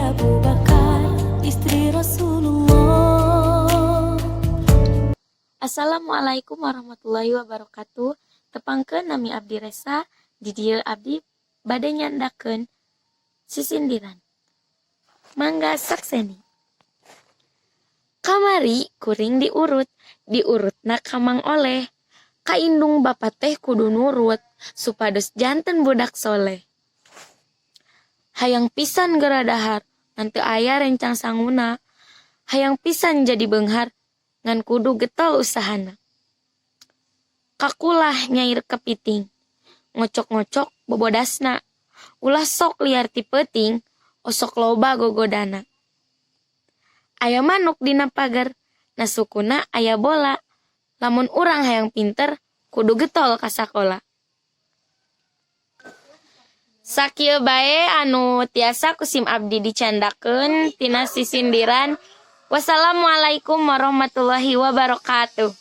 Abu Bakar, istri Rasulullah. Assalamualaikum warahmatullahi wabarakatuh. Tepangkeun, nami abdi Resa. Di dieu abdi bade nyandakeun sisindiran. Mangga sakseni. Kamari kuring diurut, diurutna ka Mang Oleh. Ka indung bapa teh kudu nurut supados janten budak soleh. Hayang pisan geura dahar, ngan teu aya rencang sanguna. Hayang pisan jadi beunghar, ngan kudu getol usahana. Kakulah nyair kepiting, ngocok-ngocok bobodasna. Ulah sok liar ti peuting, osok loba gogodana. Aya manuk dina pager, na sukuna aya bola. Lamun urang hayang pinter, kudu getol ka sakola. Sakieu bae anu tiasa ku sim abdi dicandakeun tina sisindiran. Wassalamualaikum warahmatullahi wabarakatuh.